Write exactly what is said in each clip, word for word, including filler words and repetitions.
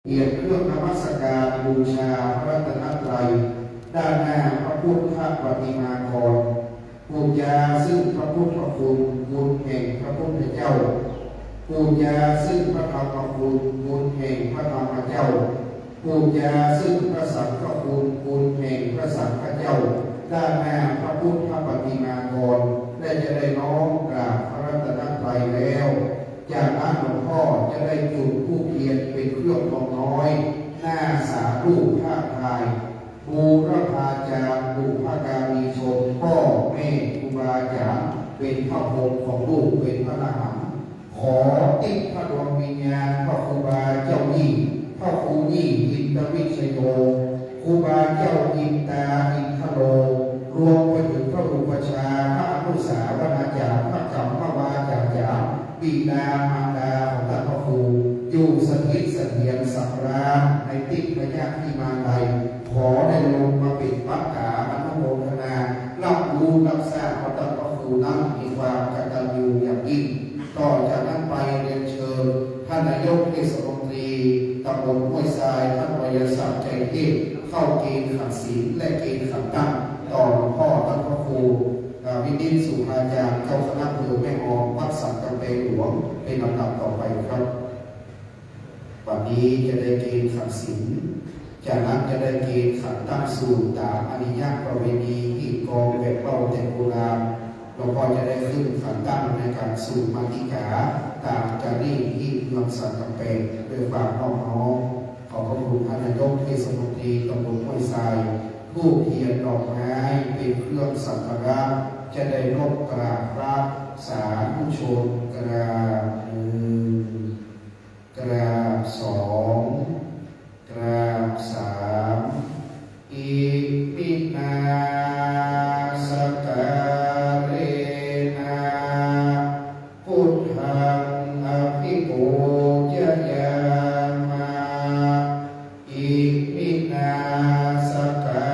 เกียรติเครื่องนมัสการบูชาพระรัตนตรัย ด้านหน้าพระพุทธปฏิมากร ปู๋จาซึ่งพระพุทธคุณ คุณแห่งพระพุทธเจ้า ปู๋จาซึ่งพระธรรมคุณ คุณแห่งพระธรรมเจ้า ปู๋จาซึ่งพระสังฆคุณ คุณแห่งพระสังฆเจ้า ด้านหน้าพระพุทธปฏิมากร และจะได้น้อมกราบพระรัตนตรัยแล้ว จากนั้นหลวงพ่อจะได้จุดธูปเทียนเป็นเครื่องทองน้อย หน้าสารูปภาพถ่าย บูรพาจารย์ บุพการีชน ป้อแม่ครูบาอาจ๋ารย์ เป๋นพระพรหมของลูก เป๋นพระอรหันต์ ขอติดพระดวงวิญญาณพระครูบาเจ้าหนี้ พระครูหนี้อินทวิชโย ครูบาเจ้าอินตาอินทโล รวมไปถึงพระอุปัชฌาย์ พระอนุสาวนาจารย์ พระกัมมวาจาจารย์ บิดามารดาของต้านพระครู อยู่สถิตเสถียรสำราญในทิพยวิมานใด ขอได้ลงมาเป๋นปักขาอนุโมทนา รับรู้รับทราบว่าต้านพระครูนั้นมีความกตัญญูอย่างยิ่ง ต่อจากนั้นไปเรียนเชิญท่านนายกเทศมนตรีตำบลห้วยทราย ท่านวรศักดิ์ ใจเทพ เข้าเกณฑ์ขันศีลและเกณฑ์ขันตั้ง ต่อหลวงพ่อต้านพระครู อ่า วินิจสุภาจารย์ เจ้าคณะอำเภอแม่ออม วัดสันกำแพงหลวง เป๋นลำดับต่อไปครับ บัดนี้จะได้เกณฑ์ขันศีล จากนั้นจะได้เกณฑ์ขันตั้งสูตรต๋ามอาริยประเวณี หีบกองแบบเป้าแต่งกุลา หลวงพ่อจะได้ขึ้นขันตั้งในการสูตรมาติกา ต๋ามจารีตหีบเมืองสันกำแพง ด้วยความนอบน้อม ขอบพระคุณท่านนายกเทศมนตรีตำบลห้วยทราย ธูปเทียนดอกไม้เป๋นเครื่องสักการะ จะได้นบกราบพระสาธุชน กราบหนึ่ง กราบสอง กราบสาม อิมินาสการะนะ พุทธังอภิปูจยามะ อิมินาสกา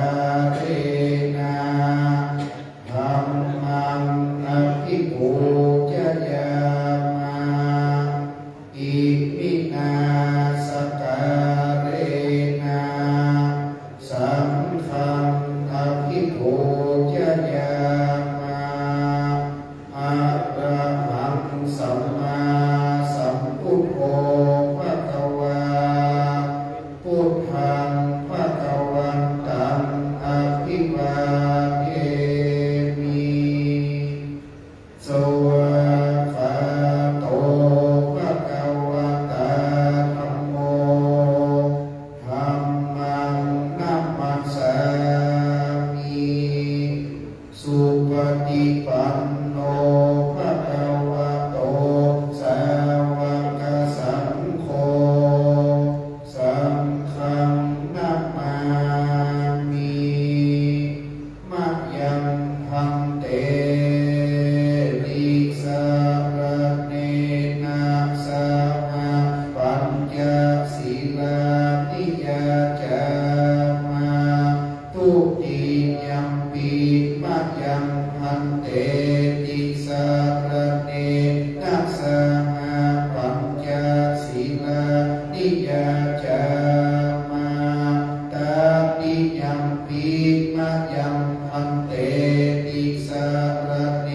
ระนะ ธัมมังอภิปูจยามะ อิมินาสการะนะ สังฆังอภิปูจยามะ อะระหังสัมมาสัมพุทโธภะคะวา พุทธังภะคะวันตังอะภิวาเทมิ สวากขาโตภะคะวะตา ธัมโม ธัมมังนะมัสสามิ สุปะฏิปันโนภะคะวะโต สาวะกะสังโฆ สังฆังนะมามิ มะยัง ภันเต ติสะระเณนะสะหะ ปัญจะสีลานิยาจามะ ทุติยัมปิ มะยัง ภันเต ติสะระเณนะสะหะ ปัญจะสีลานิยาจามะ ตติยัมปิ มะยัง ภันเต ติสะระเณ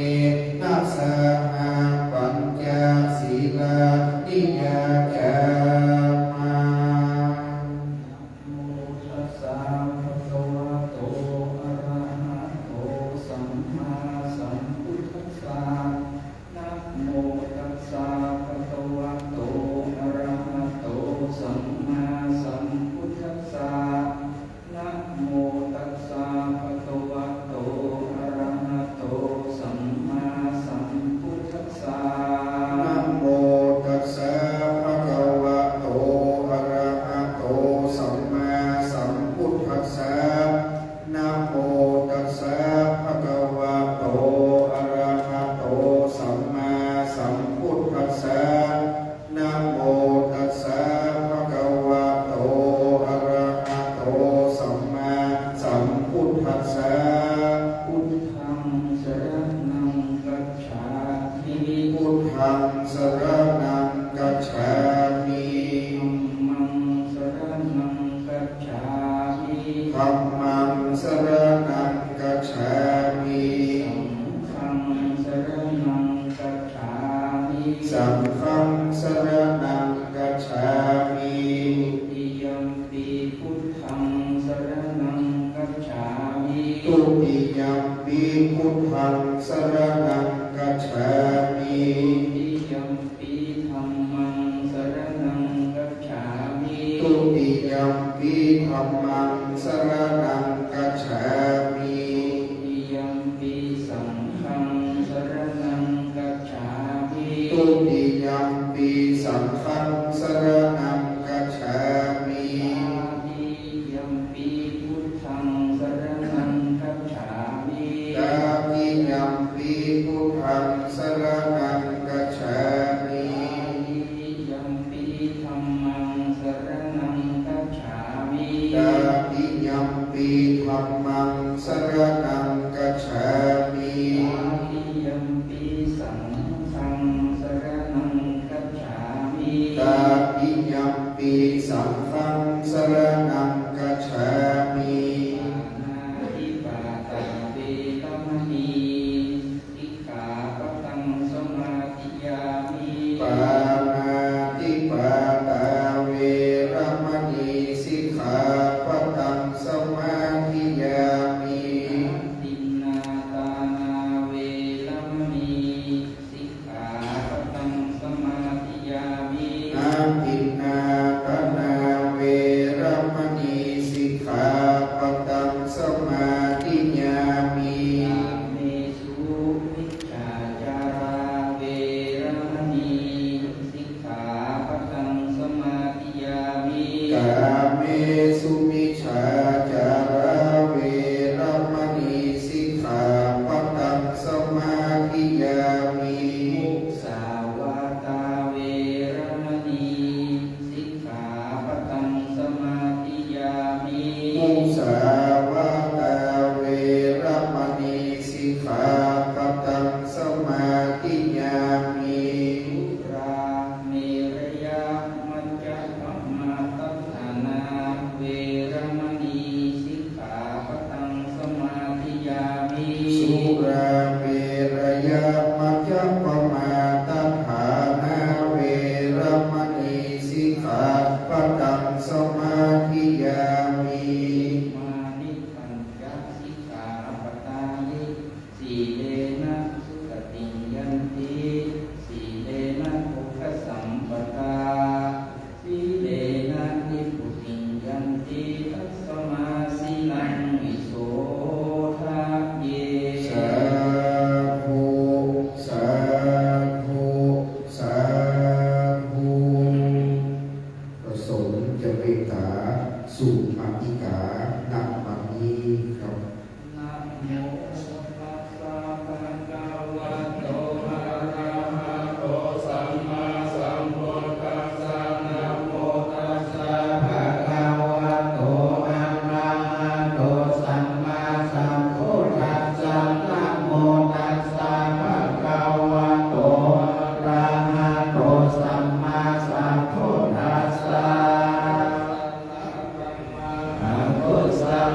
นะสะหะ ปัญจะสีลานิยาจามะ นะโมตัสสะ ภะคะวะโต อะระหะโต สัมมาสัมพุทธัสสะ นะโมตัสสะ ภะคะวะโต อะระหะโต สัมมา สรณังคัจฉามิ Saṅghaṃ saraṇaṃ gacchāmi. สังฆัง สรณังคัจฉามิ Dutiyampi buddhaṃ saraṇaṃ gacchāmi. Dutiyampi buddhaṃ saraṇaṃคัจฉามิ Dutiyampi dhammaṃ saraṇaṃ gacchāmi. Dutiyampi dhammaṃ saraṇaṃ gacchāmi. Dutiyampi saṅghaṃ saraṇaṃ gacchāmi. Dutiyampi saṅghaṃ saraṇaṃ gacchāmi. Tatiyampi buddhaṃ saraṇaṃ gacchāmi. Tatiyampi buddhaṃ saraṇaṃ gacchāmi. Tatiyampi dhammaṃ saraṇaṃ gacchāmi. Tatiyampi dhammaṃ saraṇaṃ gacchāmi. Tatiyampi saṅghaṃ saraṇaṃ gacchāmi. Tatiyampi saṅghaṃ saraṇaṃ gacchāmi. Pāṇātipātā veramaṇī sikkhāpadaṃ samādiyāmi. Pāṇātipātā veramaṇī sikkhāpadaṃ samādiyāmi. Adinnādānā veramaṇī sikkhāpadaṃ samādiyāmi. Adinnādānā veramaṇī sikkhāpadaṃ samādiyāmi. Kāmesu micchācārā veramaṇī sikkhāpadaṃ samādiyāmi. Kāmesu micchācārā veramaṇī sikkhāpadaṃ samādiyāmi. Musāvādā veramaṇī sikkhāpadaṃ samādiyāmi. Musāvādā veramaṇī sikkhāpadaṃ samādiyāmi. Surāmerayamajjapamādaṭṭhānā veramaṇī sikkhāpadaṃ samādiyāmi. Surāmerayamajjapamādaṭṭhānā veramaṇī sikkhāpadaṃ samādiyāmi. Imāni pañca sikkhāpadāni. Sīlena sugatiṃ yanti, sīlena bhogasampadā, sīlena nibbutiṃ yanti, tasmā sīlaṃ visodhaye. Sādhu, sādhu, sādhu. พระสงฆ์จะเมตตาสุมาติกา ณ บัดนี้ครับ Namo tassa bhagavato arahato sammāsambuddhassa. Namo tassa bhagavato arahato sammāsambuddhassa. Namo tassa bhagavato arahato sammāsambuddhassa. Akusala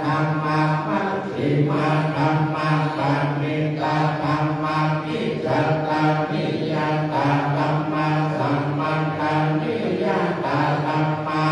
ธัมมา มัชฌิมะธัมมา ปะหิตะธัมมา มิจฉาตา นิยาตาธัมมา สัมมัตตา นิยาตาธัมมา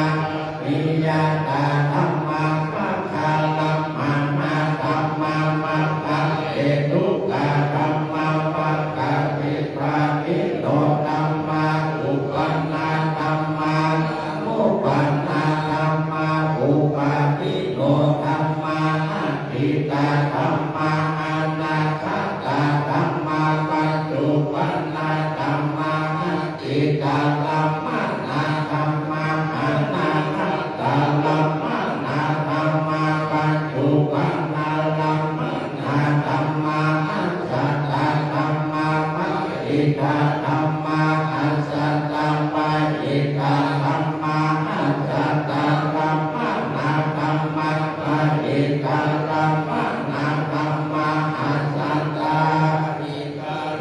นิยาตาธัมมา มัคคารัมมณาธัมมา มัคคะเฮตุกาธัมมา มัคคะปฏิปาทิโนธัมมา อุปปนนาธัมมา สัมมุปปนนาธัมมา อุปปาทิโนธัมมา อตีตาธัมมา อนาคตาธัมมา ปัจจุปปนนาธัมมา อ ตีตารัมมณาธัมมา อนาคตารัมมมณาธัมมา ปัจจุปปนารัมมมณาธัมมา อัจฉตาธัมมา ปะหิตาธัมมา อัจฉตาปะหิตาธัมมา อัจฉตารัมมมณาธัมมา ปะหิตารัมมมณาธัมมา อัจฉตา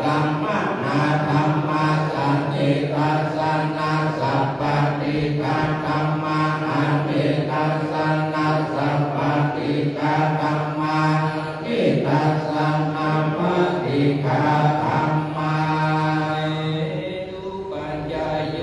รัมมมณาธัมมา สันนิทัสสนะสัพพะติกาธัมมา อนิทัสสนะสัพพะติกาธัมมา นิทัสสนะปะติกาธัมมา เหตุปัจจโย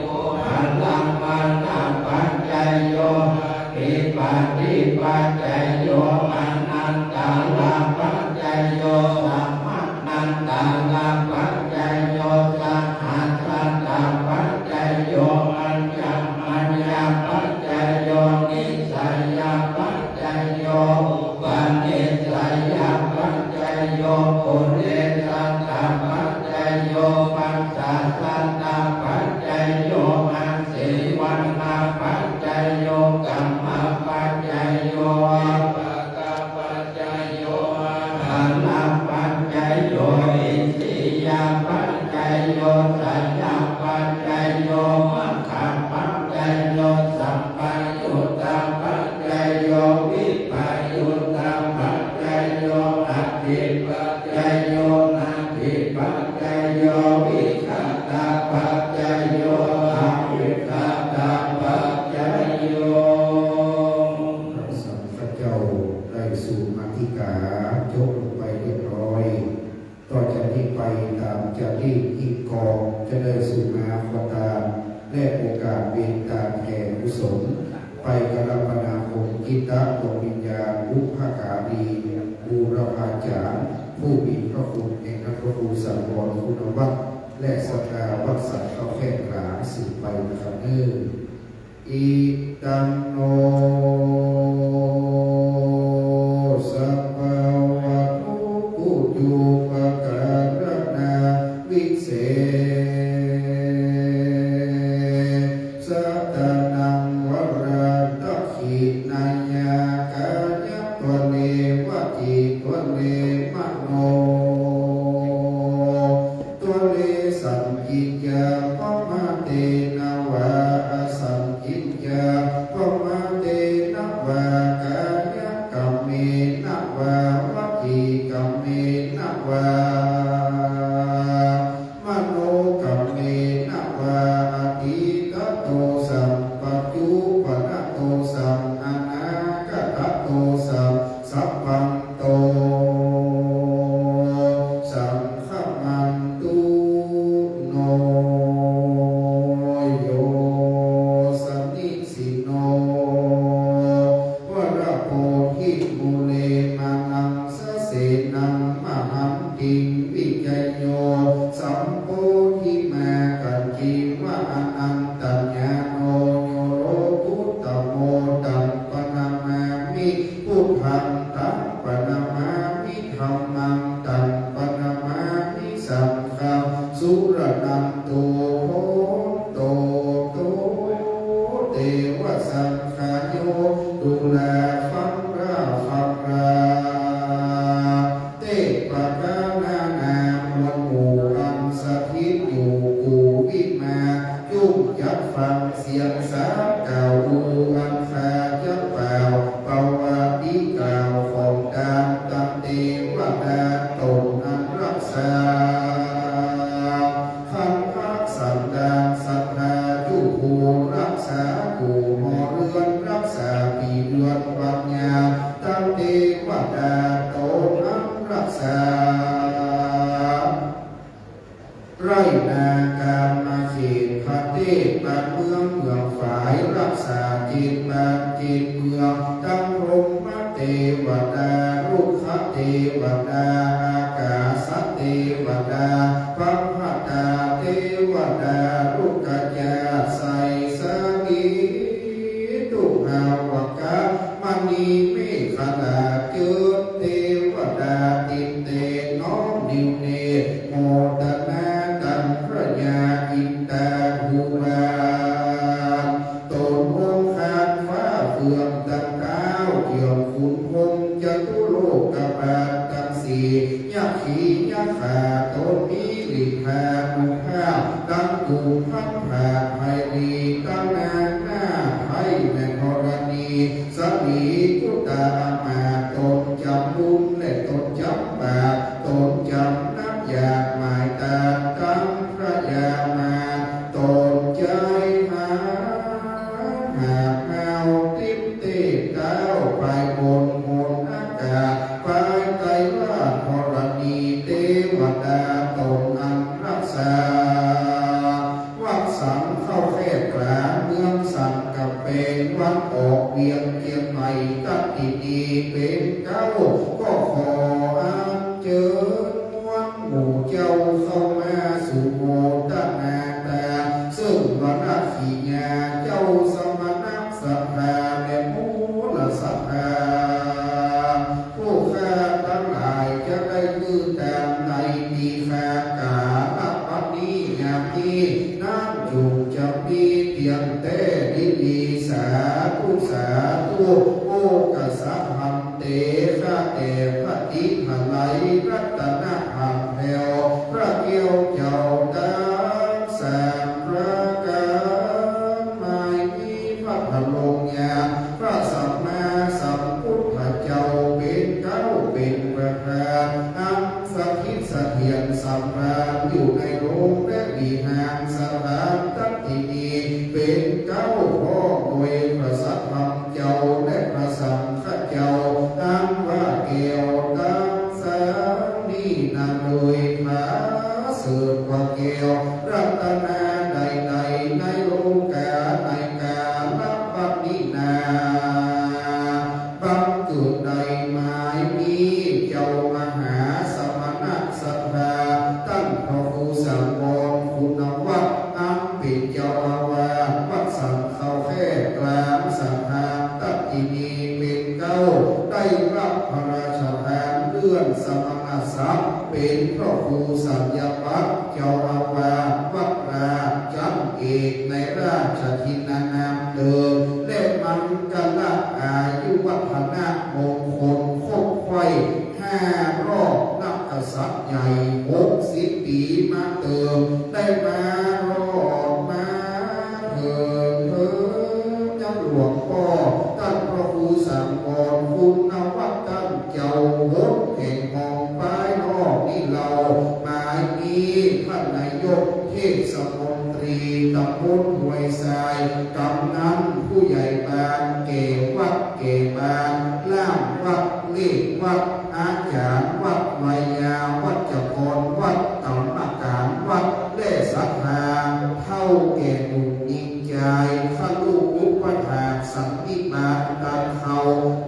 อารัมมณปัจจโย อธิปติปัจจโย อนันตระปัจจโย สัมมา นันตระปัจจโย สหัสสตปัจจโย อัญญมัญญปัจจโย นิสสยปัจจโย อุปนิสสยปัจจโย ปุเรสัตตปัจจโย ปัสสะสัตตปัจจโย อาเสวณปัจจโย กัมมปัจจโย วิปาก ปัจจโย อาหารปัจจโย อินทรียปัจจโย สัญญาปัจจโย มัคคะปัจจโย สัมปยุตตปัจจโย วิปยุตตปัจจโย อัตถิปัจจโย นัตถิปัจจโย วิคตปัจจโย อวิคตปัจจโย พระสังฆเจ้าได้สูบอธิกา จบลงไปเรียบร้อย ต่อจากนี้ไปต๋ามจารีต อีกกองจะได้สูบมาก็ต๋าม และโอกาสเวรต๋ามแผ่กุศล ไปอาราธนาคุณจิตตดวงวิญญาณ บุพการี บูรพาจารย์ ผู้มีพระคุณแห่งนักพระครูสังวรคุณวัฒน์ และศรัทธาวัดสันเขาแคบหลาสืบไปนะครับเน้อ อิทังโน สะภะวะโต ปุจจุปะการะณัง วิเศษะตะนัง วะรัตถิ นายะกายะ วะเล วจี วะเล มโน วะเล สัญญิญญา ปะมะเตนะวะ อสัญญิญญา ปะมะเตนะวะ กายะกัมเมนะวะ วจีกัมเมนะวะ มโนกัมเมนะวะ อะตีตะโตสัง ปัจจุปปะนะโตสัง อะนาคะตะโตสัง สัพพันโต สังฆะมันตุ โน โย สะนิสินโน วะระโพธิ มูเล มานัง สะเสนัง มะหันติง วิจโย สัมโพธิมา กัจจิวะ อะนันตญาโณ โย โลกุตตะโม ตัง ปะนะมามิ พุทธัง ตัง ปะนะมามิ ธัมมัง ตัง ปะนะมามิ สังฆัง สุรณันตุ โหนโต โต เตวะสังคาโย ดูราฟังราฟังรา เตปะกานานา มวลหมู่อันสถิตอยู่กู่วิมาน จุ่มจักฟังเสียงสาธกล่าว อันข้าจักกล่าว ปวาติกล่าวของตาม ตังเตวะดา เตวดาต๋นอันฮักษา ไร่นา กามาเขต ประเทศบ้านเมือง เมืองฝาย ฮักษาเจ็ดบ้านเจ็ดเมือง ตังพรหมเตวดา รุกขเตวดา อากาสเตวดา ปัพพตาเตวดา รุกขจาตุ ไสสลี ตุหาวกะ มณีเมขลา เจิญเตวดา ติดเตนน้อมนิวเนตร โมทนาตังพระยาอินทาภูบาล ต๋นองค์คานฟ้าเฟื่องตังเก๊า เจื้องขุนพรหมจตุโลกบาลตังสี่ ยักขียักขาต๋นมีฤทธานุภาพ ตังกุมพันธ์ผาไพรี ตังนางนาฏไพร่แม่ธรณี สลีปุตตาอามาตย์ ต๋นจ๋ำบุญและต๋นจ๋ำบาป ต๋นจ๋ำน้ำยาหมายตาน ตังพระยามาตย์ ต๋นใจ๋หา หากเฮา ติดเตเก๊า ไปบนหนอากาศ ไปใต้ราชธรณี เตวดาต๋นอันฮักษา วัดสันเข้าแคร่กลาง เมืองสันกำแปง วันออกเวียงเจียงใหม่ ตัตถินี เป๋นเก๊า ก็ขออัญเจิญมวลหมู่เจ้าเข้ามาสุโมทนาตา เซิ่งวรกิริยา เจ้าสมณศาลา และมูลศาลา ผู้ข้าตังหลายจะได้หื้อตามในตี้ข้ากล่าวบัดนี้ยามนี้นั้น จุ่งจะมีเตียงแต๊ดีๆ สาธุ สาธุ โอกัสสะหันเต ข้าแต่พระอินทร์ทั้งหลาย รัตนะหันแถว พระแก้วเจ้าตังสามประก๋าน หมายมีพระบรมญาณ พระสัมมาสัมพุทธเจ้าเป๋นเก๊าเป๋นประธาน อันสถิตเสถียรสำราญอยู่ในโรงและวิหารสถานตัตถินี เป๋นเก๊า พร้อมโดยพระสัทธรรมเจ้าและพระสังฆเจ้า อันว่าแก้วตังสามนี้นั้น โดยผาเสิดกว่าแก้วรัตนาใดๆ ในโลกา ในกาลบัดนี้นา บังเกิดได้หมายมีเจ้ามหาสมณศาลา ต้านพระครูสังวรคุณวัฒน์ อันเป๋นเจ้าอาวาสวัดสันเข้าแคร่กลาง สถานตัตถินีเป๋นเก๊า ได้ฮับพระราชทานเลื่อนสมณศักดิ์เป๋นพระครูสัญญาบัตร เจ้าอาวาสวัดราชจันทร์เอก ในราชทินนานามเดิม และมังคละอายุวัฒนมงคลครบถ้วนห้ารอบ นักกษัตริย์ใหญ่หกสิบปี๋มาเติม ได้มารอดมาเถิง เถิงยังหลวงป้อ ต้านพระครูสังวรคุณวัฒน์ ต้านเจ้าหนแห่งห้องป้ายนอกนี้เล่า หมายมีท่านนายกเทศมนตรีตำบลห้วยทราย กำนันผู้ใหญ่บ้าน แก่วัดแก่บ้าน ล่ามวัด เลขวัด อาจ๋ารย์วัด ไวยาวัจกรวัด กรรมก๋านวัด และศรัทธา เฒ่าแก่หนุ่มยิ่ง จาย คฤหัสถ์อุปัฏฐากสันนิบาตตางเข่า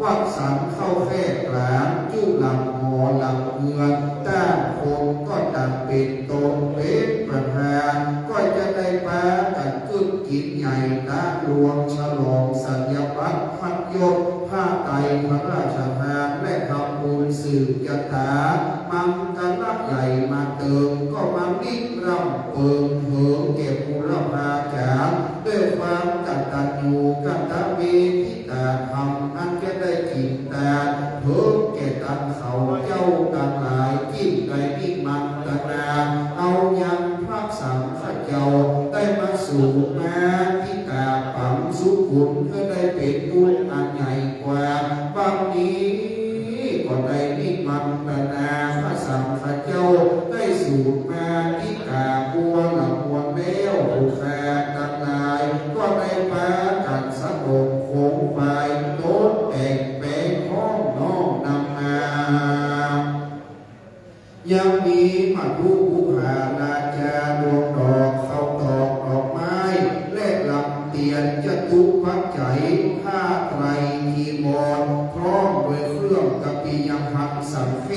วัดสันเข้าแคร่กลาง จุ่มหลังหอหลังเฮือน ต่างคนก็ต่างเป๋นต๋นเป๋นประธาน ก็จะได้ปากั๋นกึ๊ดกิ๋นใหญ่ตาหลวง ฉลองสัญญาบัตร พัดยศ ผ้าไตรพระราชทาน และทำบุญสืบชะตา มังคละใหญ่มาเติม ก็มานิร่ำเปิงเถิงแก่บุรพาจ๋ารย์ ด้วยความกตัญญูกตเวทิตาธรรม อันจะได้กิ๋นตานเถิงแก่ตังเขาเจ้าตังหลาย จึ่งได้นิมนตนา เอายังพระสังฆเจ้า ได้มาสูตรมาติกาปังสุกุล เพื่อได้เป๋นบุญอันใหญ่กว่า บัดนี้ก็ได้นิมนตนาพระสังฆเจ้า ได้สูตรมาติกาบัวละมวลแล้ว ผู้ข้าตังหลาย ก็ได้ปากั๋นสนองโขงฝ่ายต๋นแต่งแป๋งพร้อมน้อม มีมัทธุคูหาราชา ดวงดอกข้าวตอกดอกไม้ และลำเตียนจตุปัจจัย ผ้าไตรจีวร พร้อมด้วยเครื่องกัปปิยภัณฑ์สังเฆ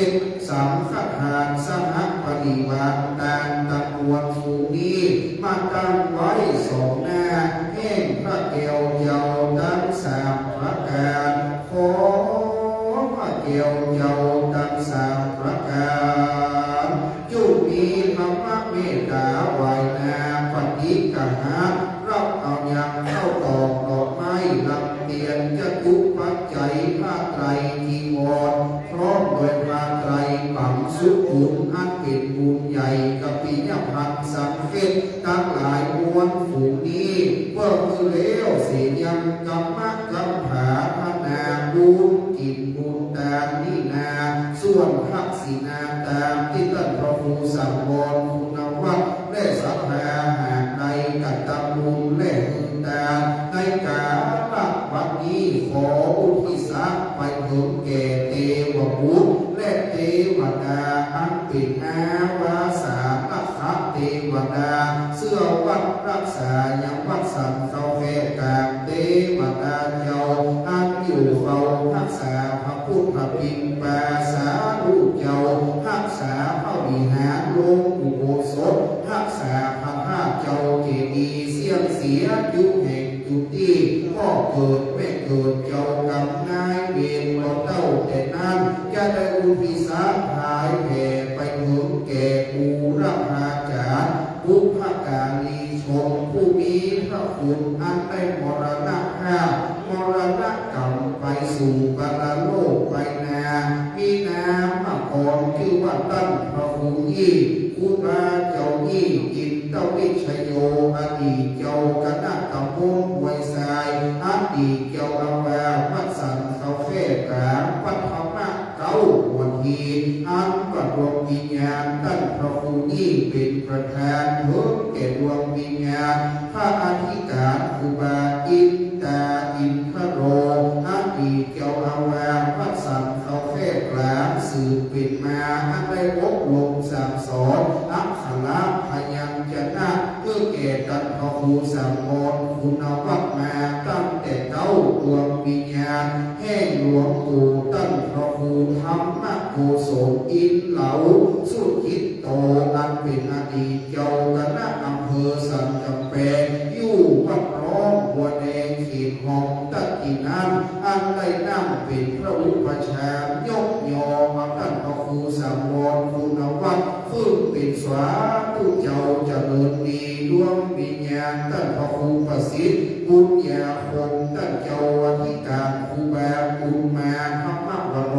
สังฆทานสหปริวารต่างๆ มวลฝูงนี้ มาตั้งไว้สองหน้า แห่งพระแก้วเจ้าตังสามประก๋าน ขอพระแก้วเจ้าตังสามประก๋าน จุ่งมีธรรมเมตตาไหว้หน้าปฏิกหา รับเอายังข้าวตอกดอกไม้ ลำเตียนจตุปัจจัย ผ้าไตรจีวร พร้อมด้วยผ้าไตรปังสุกุล อันเป๋นบุญใหญ่ กัปปิยภัณฑ์สังเฆตังหลายมวลฝูงนี้ เปื้อคือแล้วเสียยังกรรมกำผา พนาบุญกิ๋นบุญตานนี้นา ส่วนทัก สินาตามตี้ต้านพระครูสังวรคุณวัฒน์ และศรัทธาหากใดกระตำบุญและหื้อตาน ในก๋าละบัดนี้ขออุทิศไปเถิงแก่เตวบุตร และเตวดาอันเป๋นอาวาสานักขะเตวดา เสื้อวัดรักษายังวัดสันเขาแค่กลาง เตวดาเจ้าอันอยู่เฝ้ารักษาพระ พุทธปิณฑาสาธุเจ้า ฮักษาพระวิหารโลงอุโบสถ ฮักษาพระธาตุเจ้าเจดีย์ เสี้ยงเสียจุแห่งจุตี้ พ่อเกิดแม่เกิดเจ้ากรรมนายเวร บ่เต้าแต่นั้น จะได้อุทิศถวายแผ่ไปเถิงแก่บูรพาจารย์ บุพการี ชนผู้มีพระคุณอันได้มรณภาพ มรณกรรมไปสู่ปรโลกไปนา มีนามกรจื้อว่าต้านพระครูอี้ ครูบาเจ้าอี้ อินทวิชโย อดีตเจ้าคณะตำบลห้วยทราย อดีตเจ้าอาวาสวัดสันเขาแค่กลาง วัดธรรมะ เก๊าหัวที อันว่าดวงวิญญาณต้านพระครูอี้เป๋นประธาน เถิงแก่ดวงวิญญาณพระอธิการครูบาอินตาอินทโร อดีตเจ้าอาวาสวัดสันเขาแค่กลาง สืบเป๋นมาอันได้อบรมสั่งสอนอักขระพยัญชนะ เปื้อแก่ต้านพระครูสังวรคุณวัฒน์มาตั้งแต่เก๊า ดวงวิญญาณ แห่งหลวงปู่ต้านพระครูธรรมโกศล อินเหลาสุขิตโต อันเป๋นอดีตเจ้าคณะอำเภอสันกำแปง อยู่วัดร้องบัวแดง เขตห้องตั๊กกี้นั้น อันได้นั่งเป๋นพระอุปัชฌาย์ ยกยอเอาต้านพระครูสังวรคุณวัฒน์ ซึ่งเป๋นสาธุเจ้าเจริญดี ดวงวิญญาณต้านพระครูประสิทธิ์ บุญญาคง ต้านเจ้าอธิการครูบาบุญมาธรรมวโร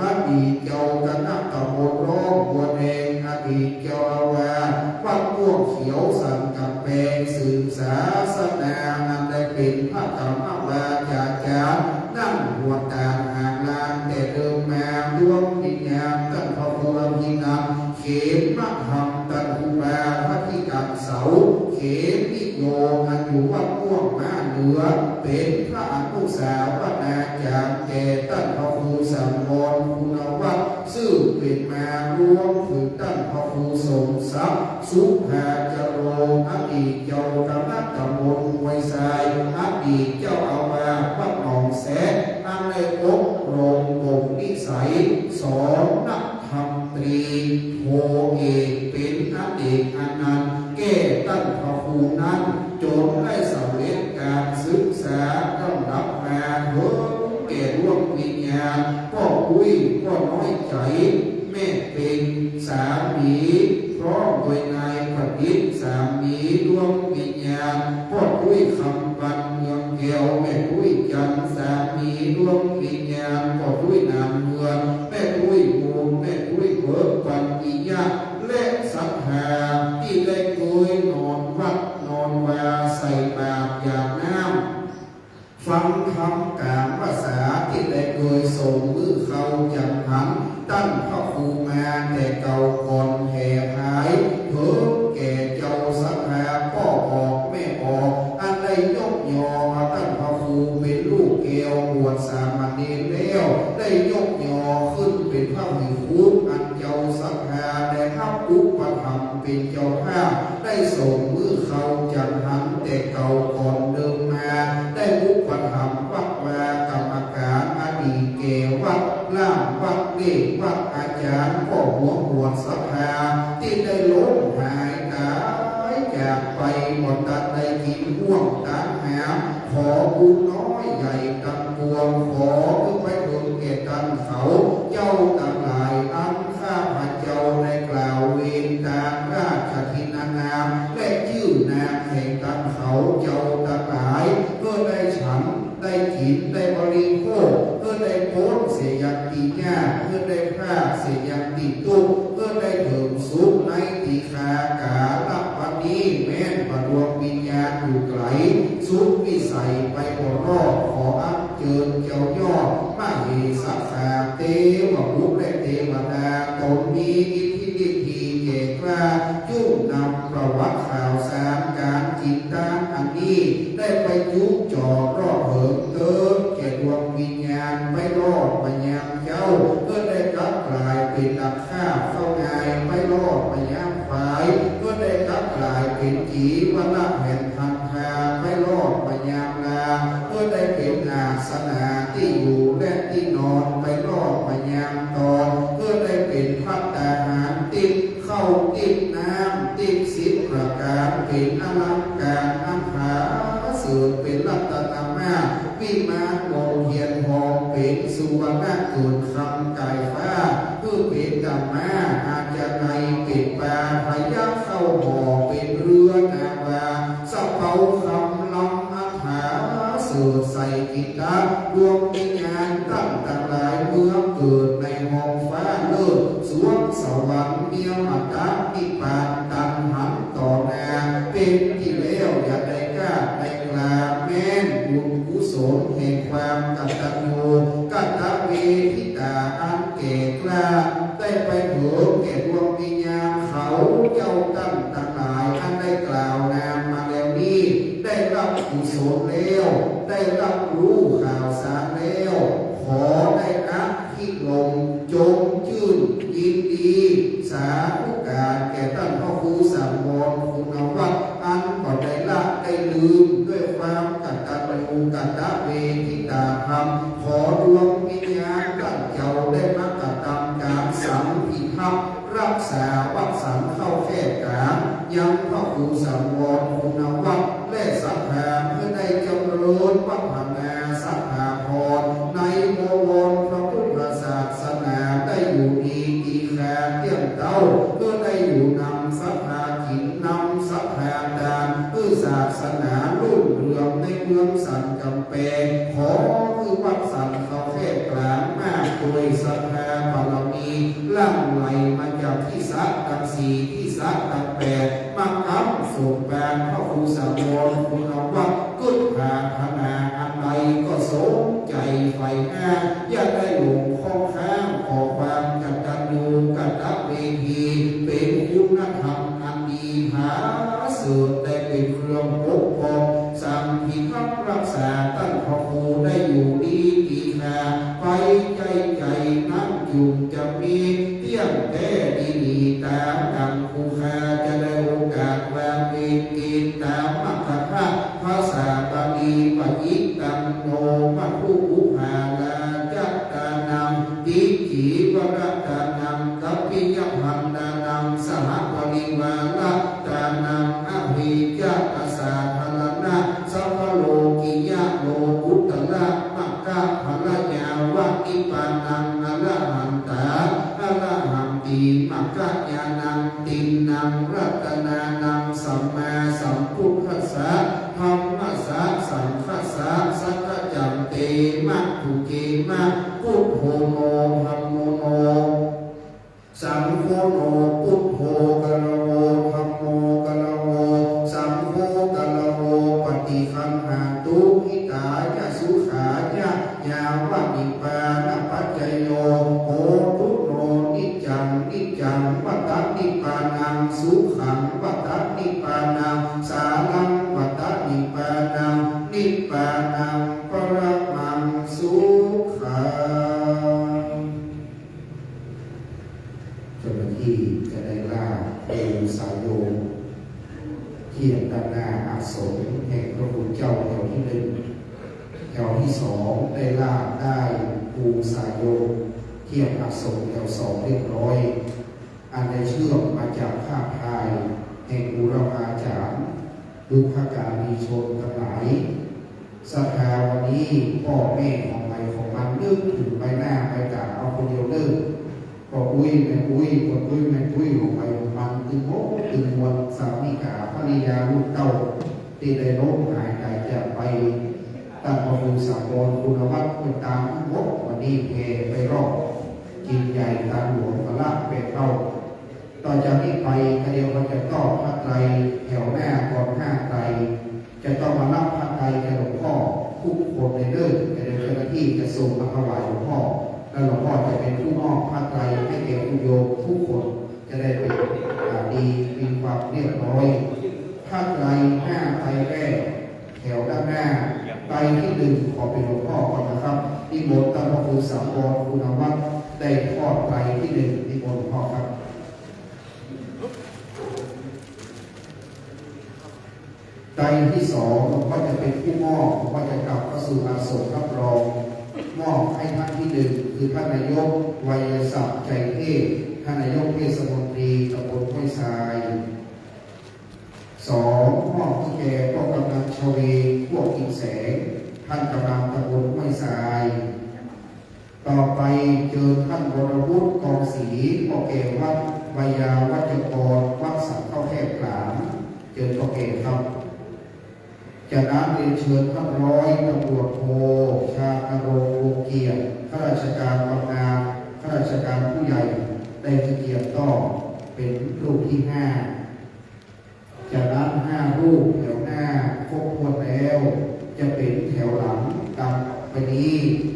อดีตเจ้าคณะตำบลร้องบัวแดง อดีตเจ้าอาวาสวัดม่วงเขียวสันกำแปง สืบศาสนาอันได้เป๋นพระกรรมวาจาจารย์ นั่งหัวตานหางลานแต่เดิมมา ดวงวิญญาณต้านพระครูอภินันท์ เขมธรรม ต้านครูบาอธิการเสา เขมิโย อันอยู่วัดม่วงมาเหนือ เป๋นพระอนุสาวนาจารย์แก่ต้านพระครูสังวรคุณวัฒน์ ซึ่งเป๋นมารวมเถิงต้านพระครูสมศักดิ์ สุภาจโร อดีตเจ้าคณะตำบลห้วยทราย อดีตเจ้าอาวาสวัดหนองแซะ อันได้อบรมบ่มนิสัยสอนนัก ธรรมตรีโทเอกเป๋นอเนกอนันต์แก่ต้านพระครูนั้น จ๋นได้สำเร็จก๋านศึกษาลำดับมาเถิงแก่ดวงวิญญาณป้อปุ้ย ป้อน้อยใจ๋ แม่เพ็ง สามี พร้อมโดยนายประดิษฐ์ สามี ดวงวิญญาณป้อปุ้ย คำปัน เมืองแก้ว แม่ปุ้ย จันทร์ สามี ดวงวิญญาณป้อปุ้ย นามเมือง แม่ปุ้ย มูล แม่ปุ้ย เบิก ปัญญิยะ และศรัทธา ตี้ได้เกยนอนวัดนอนวา ใส่บาตรหยาดน้ำ ฟังธรรมก๋านวัสสา ตี้ได้เกยส่งมื้อข้าวจังหัน ต้านพระครูมาแต่เก่าก่อนแผ่ผาย เถิงแก่เจ้าศรัทธาป้อออกแม่ออก อันได้ยกยอเอาต้านพระครูเป๋นลูกแก้วบวชสามเณรแล้ว ได้ยกยอขึ้นเป๋นพระวิภุค อันเจ้าศรัทธาได้ อุปถัมภ์เป๋นเจ้าภาพ ได้ส่งมื้อข้าวจังหันแต่เก่าก่อนเดิมมา ได้อุปถัมภ์วัดวา กรรมก๋านอดีตแก่วัด ล่ามวัด เลขวัด อาจ๋ารย์ป้อหัวหมวดศรัทธา ตี้ได้ล้มหายต๋ายจากไป บ่ตันได้กิ๋นฮ่วงตางหาม ขอบุญน้อยใหญ่ตังปวง ขอหื้อไปเถิงแก่ต้านเขา เจ้าตังหลาย อันข้าพเจ้าได้กล่าวเวรตางราชทินนาม และจื้อนามแห่งต้านเขา เจ้าตังหลาย หื้อได้ฉัน ได้กิ๋น ได้บริโภค หื้อได้ป๊นเสียอย่างตี้ยาก หื้อได้พรากเสียอย่างตี้ตุ๊กข์ หื้อได้เถิงสุขในตี้ข้าก๋าละบัดนี้ แม้นว่าดวงวิญญาณอยู่ไก๋ สุดวิสัยไปบ่รอด ขออัญเจิญเจ้ายอดมเหสกขา เตวบุตรและเตวดา ต๋นมีอิทธิฤทธีแก่กล้า จุ่มนำประวัติข่าวสารก๋านกิ๋นตางอันนี้ ได้ไปจุจอดรอดเถิง เต๊อะแก่ดวงวิญญาณไปรอดมายังเจ๊า หื้อได้กลับก๋ายเป๋นดังคาบเข้าง่าย ไปรอดมายังขวาย หื้อได้กลับก๋ายเป๋นจีวระแผ่นพันคา ไปรอดมายังลา หื้อได้เป๋นอาสนะตี้อยู่และตี้นอน ไปรอดมายังตอน หื้อได้เป๋นภัตตาหาร ติ๊บข้าวติ๊บน้ำ ติ๊บสิบประก๋าน เป๋นอลังก๋านอันผาเสริฐ เป๋นรัตนมาศ วิมานมนเทียนทอง เป๋นสุวรรณเกินคำก๋ายฟ้า หื้อเป๋นดังม้า อาชาไนยเป๋นปลา พยัคฆ์เข้าห่อ เป๋นเรือนาวา สะเปาคำลำอันผาเสริฐ ใส่กิตตะดวงวิญญาณต้านตังหลาย เมืองเกิดในฮองฟ้าเลิศ สวงสวรรค์เมียมตะนิพพานตันหันต่อหน้า เป๋นตี้แล้วอย่าได้กล้าได้กล้า แม้นบุญกุศลแห่งความกตัญญูกตเวทิตาอันแก่กล้า ได้ไปเถิงแก่ดวงวิญญาณเขาเจ้าต้านตังหลาย อันได้กล่าวนามมาแล้วนี้ ได้ฮับกุศลแล้ว ได้ฮับฮู้ข่าวสารแล้ว ขอได้อภิรมย์จมจื้นยินดี สาธุก๋านแก่ต้านพระครูสังวรคุณวัฒน์ อันบ่ได้ละได้ลืมด้วยความกตัญญูกตเวทิตาธรรม ขอดวงวิญญาณต้านเจ้าได้มากระตำก๋านสังพิทักษ์ ฮักษาวัตสันเข้าแคบก๋าง ยังพระครูสังวรคุณวัฒน์ และศรัทธา เพื่อได้จำเริญวัฒนาสถาพร ในบวรพระพุทธศาสนา ได้อยู่ดีมีสุขเตี้ยงเต๊า เพื่อได้อยู่นำศรัทธากิ๋น นำศรัทธาตาน เพื่อศาสนารุ่งเรืองในเมืองสันกำแปง ขอหื้อวัตสัน เข้าแคบก๋างมากด้วยศรัทธาบารมี หลั่งไหลมาจากทิศตังสี่ ทิศตังแปด มาก๊ำสมภารพระครูสังวรคุณวัฒน์ กึ๊ดปรารถนาอันใดก็สมใจ๋ใฝ่หา อย่าได้หลงข้องค้าง ขอความกตัญญูกตเวที เป๋นคุณธรรมอันดีผาเสริฐ ได้เป๋นเครื่องปกป้อง สังพิทักษ์ฮักษา ต้านพระครูได้อยู่ดีมีสุข ไปใจ๋ใจ๋นั้นจุ่มจะมี เตี้ยงแต๊ดีหลี ต๋ามดังครูข้าจะได้โอกาสวางเวรกิ๋น ต๋ามมคธาตุภาษาบาลี ปะอิทัง โน มัทธุ ปุพพา ราชตานัง ติจีวรตานัง กัปปิยพันดานัง สหปริวารตานัง อภิจจสาธารณะ สัพพโลกิยะ โลกุตตระ มคคผลญาวะ นิพพานัง อรหันตา อรหันติ มคคญาณัง ติณณัง รัตนานัง สัมมาสัมพุทธัสสะ ธัมมัสสะ สังฆัสสะ สักขจันเต มะ พุเกมะ พุทโธ โน ธัมโม โน สังโฆ โน พุทโธ กะระโว ธัมโม กะระโว สังโฆ กะระโว ปะฏิคันหันตุ หิตายะ สุขายะ ยาวะ นิพพานะปัจจโย โหตุ โน นิจจัง นิจจัง วัตตะ นิพพานัง สุขัง วัตตะ นิพพานัง สารัง วัตตะ นิพพานัง นิพพานัง ปะระมัง สุขัง เจ้าหน้าตี้จะได้ลา ปู่สายโยม เทียบด้านหน้าอาสมแห่งพระคุณเจ้าแถวตี้นึ่ง แถวตี้สองได้ลาบได้ปู่สายโยม เทียบอาสมแถวสองเรียบร้อย อันได้เชื่อมมาจากภาพถ่ายแห่งบูรพาจารย์ บุพการีชนตังหลาย ศรัทธาวันนี้ป้อแม่ของใผของมัน นึกเถิงใบหน้าใบต๋าเอาคนเดียวเน่อ ป้ออุ๊ยแม่อุ๊ย ป้ออุ๊ยแม่อุ๊ย ของใผของมัน ตึงโมตึงมวล สามิกา ภริยา ลูกเต้า ตี้ได้ล้มหายต๋ายจากไป ต้านพระครูสังวร คุณวัฒน์ ไปต๋ามตึงโม วันนี้แผ่ไปรอบ กิ๋นใหญ่ตานหลวง ภาระแปดเต้า ต่อจากนี้ไป กาเดียวก็จะต้องผ้าไตรแถวหน้าก่อน ผ้าไตร จะต้องมารับผ้าไตรจากหลวงพ่อทุกคนเลยเน่อ กาเดียวเจ้าหน้าตี้จะส่งมาถวายหลวงพ่อ แล้วหลวงพ่อจะเป๋นผู้มอบผ้าไตรให้แก่คุณโยมทุกคน จะได้เป๋น อ่า ดี มีความเรียบร้อย ผ้าไตรห้าไตรแรก แถวด้านหน้า ไตรตี้นึ่งขอเป๋นหลวงพ่อก่อนนะครับ นิมนต์ต้านพระครูสังวร คุณวัฒน์ ได้ทอดไตรตี้นึ่ง นิมนต์หลวงพ่อครับ ไตรตี้สอง หลวงพ่อจะเป๋นผู้มอบ หลวงพ่อจะกลับเข้าสู่อาสมรับรอง มอบให้ต้านตี้นึ่ง คือต้านนายก ไวยศักดิ์ ใจเทพ ต้านนายกเทศมนตรีตำบลห้วยทราย สอง มอบให้แก่ป้อกำนันชเวง พวกอินแสง ต้านกำนันตำบลห้วยทราย ต่อไปเจิญต้านวรวุฒิ กองศรี ป้อแก่วัด ไวยาวัจกร วัดสันเข้าแคบกลาง เจิญป้อแก่ครับ จากนั้นเรียนเชิญต้านร้อยตำรวจโท ชานรงค์ วงศ์เกียรติ ข้าราชการบำนาญ ข้าราชการผู้ใหญ่ ได้หื้อเกียรติต้อน เป๋นรูปตี้ห้า จากนั้นห้ารูปแถวหน้าครบถ้วนแล้ว จะเป๋นแถวหลังต๋ามไปนี้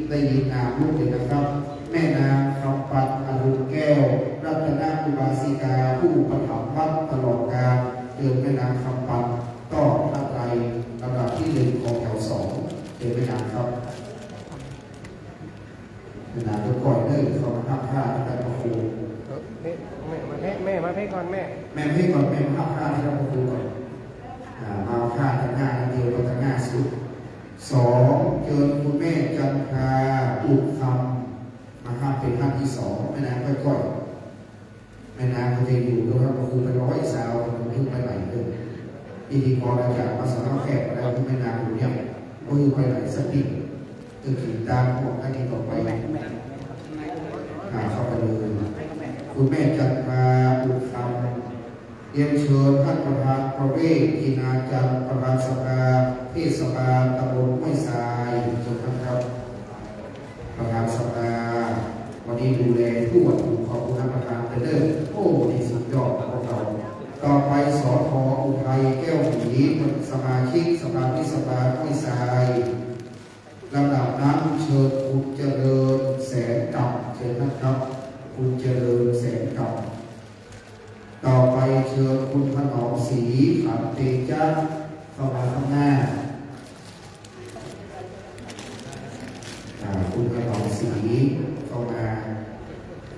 ได้ยินนามรูปเลยนะครับ แม่นางคำปัน อรุณแก้ว รัตนอุบาสิกา ผู้อุปถัมภ์วัดตลอดกาล เจิญแม่นางคำปัน ต้อนผ้าไตร ลำดับตี้นึ่งของแถวสอง เจิญแม่นางครับ แม่นางก็ก้อยเน่อ เข้ามาฮับผ้าตี้ต้านพระครู เออ แม่ แม่มาเพ่ แม่มาเพ่ก่อน แม่ แม่มาเพ่ก่อน แม่มาฮับผ้าตี้ต้านพระครูก่อน อ่า มาเอาผ้าตังหน้า ตังเดียว ตังหน้าสุด สอง เจิญคุณแม่จันทรา อุคำ มาฮับเป๋นท่านตี้สอง แม่นางก้อย แม่นางก็จะอยู่ตรงนั้น ก็คือไปร้อยซาว มันเพิ่งไปไหนเลย พิธีกรอาจารย์มาสอนแขกแล้ว แม่นางอยู่เนี่ย ก็คือไปไหนสักที ก็คือตามพวกท่านนี้ต่อไป อ่า เข้าไปเลย คุณแม่จันทรา อุคำ เรียนเชิญท่านประธานประเวศ กินาจันทร์ ประธานสภาเทศบาลตำบลห้วยทราย เชิญท่านครับ ประธานสภา วันนี้ดูแลทั่วถึง ขอบคุณท่านประธานเด้อ โอ้ นี่สุดยอดของพวกเรา ต่อไป สท อุทัย แก้วหมี สมาชิกสภาเทศบาลห้วยทราย ลำดับนั้นเชิญคุณเจริญ แสนกำ เชิญท่านครับ คุณเจริญ แสนกำ ต่อไปเชิญคุณถนอมศรี ขันเตจ๊ะ เข้ามาข้างหน้า อ่า คุณถนอมศรี เข้ามา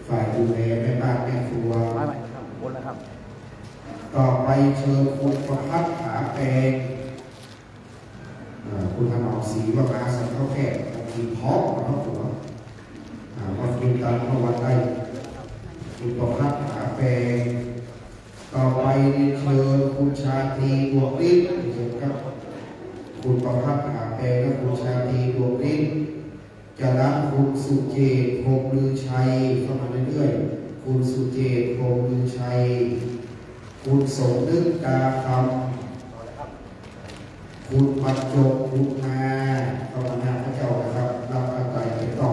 ฝ่ายดูแลแม่บ้านแม่ครัว ไม่ ไม่ครับ บนแล้วครับ ต่อไปเชิญคุณประภัส ผาแปง อ่า คุณถนอมศรี ว่ามาสันเข้าแคบ กิ๋นพร้อมกับครอบครัว อ่า มากิ๋นตามเมื่อวันได้ คุณประภัส ผาแปง ต่อไปเรียนเชิญคุณชาตรี ดวงฤทธิ์ เชิญครับ คุณประภัส ผาแปง และคุณชาตรี ดวงฤทธิ์ จากนั้นคุณสุเจต พรหมลือชัย เข้ามาเรื่อยๆ คุณสุเจต พรหมลือชัย คุณสมนึก กาคำ คุณบรรจง บุญมา เข้ามาหน้าพระเจ้านะครับ รับพระไตรไปต่อ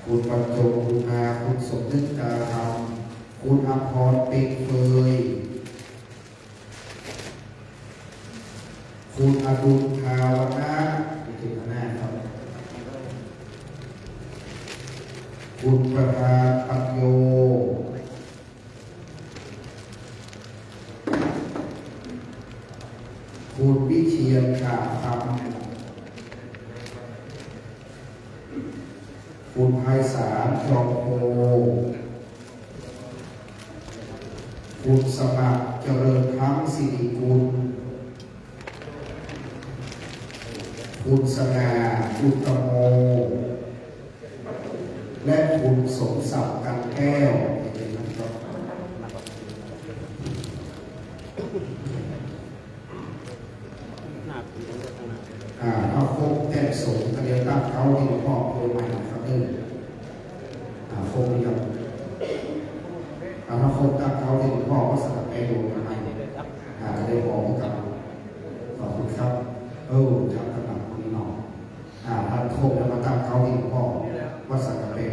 คุณบรรจง บุญมา คุณสมนึก กาคำ คุณอภรณ์ เปงเฟย คุณอดุล ภาวนา เจตนาครับ คุณประธาน ปัญโย คุณวิเชียร ขาบคำ คุณไพศาล จอมโพ คุณสมัคร เจริญธรรม สิริกุล คุณสง่า อุตตโม และคุณสมศักดิ์ กันแก้ว อ่า ถ้าครบแจ้งสงฆ์ก็เดี๋ยวตั้งเก๊าตี้หลวงพ่อโดยใหม่นะครับเด้อ อ่า ครบหรือยัง อ่า ถ้าครบตั้งเก๊าตี้หลวงพ่อก็สลับไปโดยใหม่ อ่า จะได้พร้อมกัน ขอบคุณครับ เออ ครับ สำหรับคนนี้เนาะ อ่า ถ้าครบแล้วมาตั้งเก๊าตี้หลวงพ่อ วัดสังกะแปง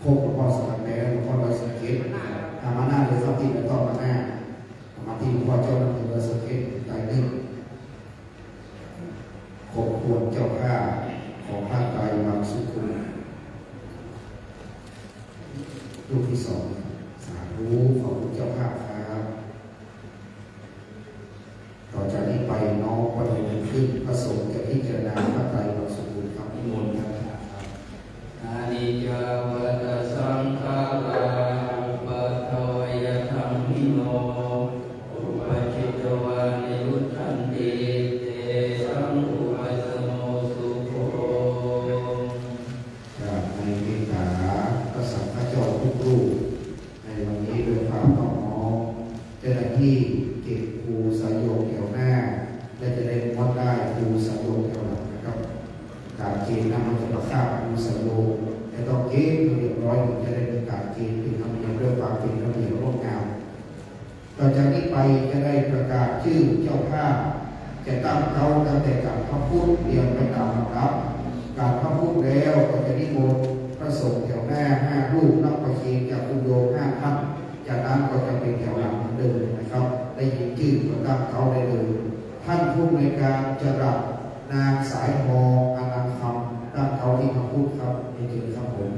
ครบหลวงพ่อสังกะแปง หลวงพ่อดอยสะเก็ด อ่า มาหน้าเลยครับ ตี้ไม่ต้องมาหน้า มาตี้หลวงพ่อเจ้าหน้าที่ดอยสะเก็ด ได้หนึ่ง ขอบคุณเจ้าภาพของพระไตรบางสุกุล รูปที่สอง สาธุ ขอบคุณเจ้าภาพครับ ต่อจากนี้ไปน้อมประนมมือขึ้น พระสงฆ์จะพิจารณาพระไตรบางสุกุลครับ นิมนต์ครับ Aniccā vata saṅkhārā, uppādavayadhammino, uppajjitvā nirujjhanti, tesaṃ vūpasamo sukho. กราบในเมตตาพระสังฆเจ้าทุกรูป ในวันนี้ด้วยความนอบน้อม เจ้าหน้าตี้เก็บครูสายโยงแถวหน้า และจะได้งดได้ครูสายโยงแถวหลังนะครับ ก๋านเกณฑ์นะ มันจะมาฆ่าครูสายโยง แต่ต้องเกณฑ์ให้เรียบร้อย ถึงจะได้มีก๋านเกณฑ์เป็นธรรมเนียม ด้วยความเป็นระเบียบงดงาม ต่อจากนี้ไปจะได้ประกาศจื้อเจ้าภาพ จะตั้งเก๊าตั้งแต่กราบพระพุทธเรียงไปต๋ามลำดับ กราบพระพุทธแล้วก็จะนิมนต์พระสงฆ์แถวหน้าห้ารูป รับประเคนจากคุณโยมห้าท่าน จากนั้นก็จะเป็นแถวหลังเหมือนเดิมนะครับ ได้ยินจื้อก็ตั้งเก๊าได้เลย ท่านผู้อำนวยการจรัส นางสายทอง อนันต์คำ ตั้งเก๊าตี้พระพุทธครับ เรียนเชิญครับผม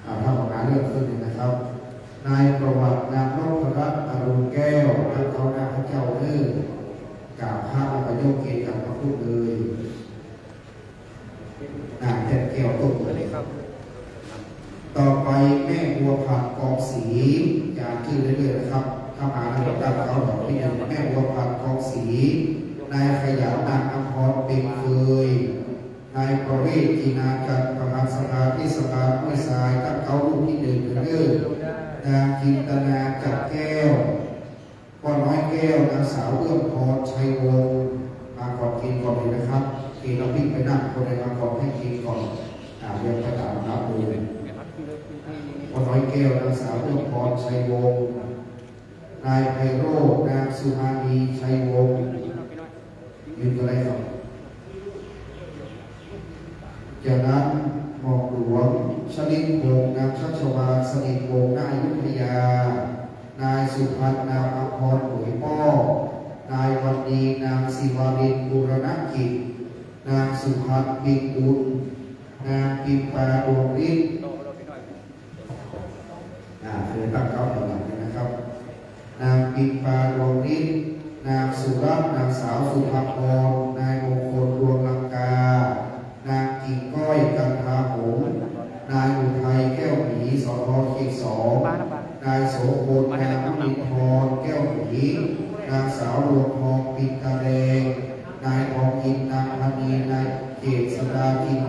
อ่า ถ้าหัวหน้าเลื่อนขึ้นเลยนะครับ นายประวัติ นางนพรัตน์ อรุณแก้ว ตั้งเก๊าหน้าพระเจ้าเน่อ กราบพระแล้วก็ยกเกณฑ์กราบพระพุทธเลย นางแก้ว แก้วต้น ต่อไปแม่บัวผัด กองศรี จานจื้อเรื่อยๆนะครับ ถ้ามาแล้วก็ตั้งเก๊าดอกตี้หนึ่ง แม่บัวผัด กองศรี นายขยัน นางอำพร เพ็งเฟย นายประเวศ จินาจันทร์ ประธานสภาเทศบาลห้วยทราย ตั้งเก๊ารูปตี้หนึ่งเน่อ นางจินตนา จันทร์แก้ว ป้อน้อยแก้ว นางสาวเอื้อมพร ชัยวงศ์ มาก่อนเกณฑ์ก่อนเลยนะครับ เกณฑ์แล้วปิ๊กไปนั่ง คนใดมาก่อนให้เกณฑ์ก่อน อ่า เรียงไปต๋ามลำดับเลย ป้อน้อยแก้ว นางสาวเอื้อมพร ชัยวงศ์ นายไพโรจน์ นางสุมาลี ชัยวงศ์ ยืนก็ได้ครับ จากนั้นหม่อมหลวงชลิตพงษ์ นางชัชวาล สนิทวงศ์ ณ อยุธยา นายสุพันธ์ นางอำพร หมวยป้อ นายวันดี นางศิวาริน บูรณกิจ นางสุพันธ์ ปิงบุญ นางปิมปา ดวงฤทธิ์ อ่า คือตั้งเก๊าแถวหลังเลยนะครับ นางปิมปา ดวงฤทธิ์ นางสุรัตน์ นางสาวสุภาพร นายมงคล ดวงลังกา นางกิ่งก้อย กันทาหงส์ นายอุทัย แก้วหมี สภ เขตสอง นายโสพล นางวลินทร แก้วหมี นางสาวดวงทอง ปิ่นตาแดง นายทองอิน นางพนี นายเจษดา จินโน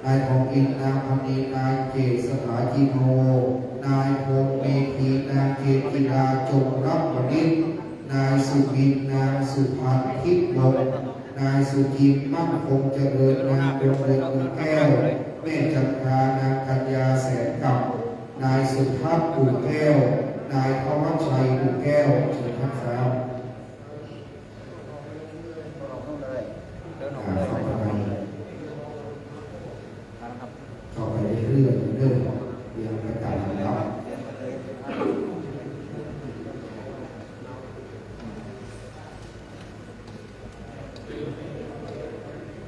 นายทองอิน นางพนี นายเจษดา จินโน นายพงษ์ เมธี นางเจนจิรา จงรักวณิช นายสุบิน นางสุพันธ์ ทิพย์วงศ์ นายสุจินต์ มั่นคงเจริญ นางดวงเดือน เมืองแก้ว แม่จันทรา นางกัญญา แสนกำ นายสุทัศน์ ปู่แก้ว นายธวัชชัย ปู่แก้ว เชิญท่านครับ อ่า เข้าไป เข้าไปเรื่อยๆ เรื่อยๆ เรียงไปต๋ามลำดับ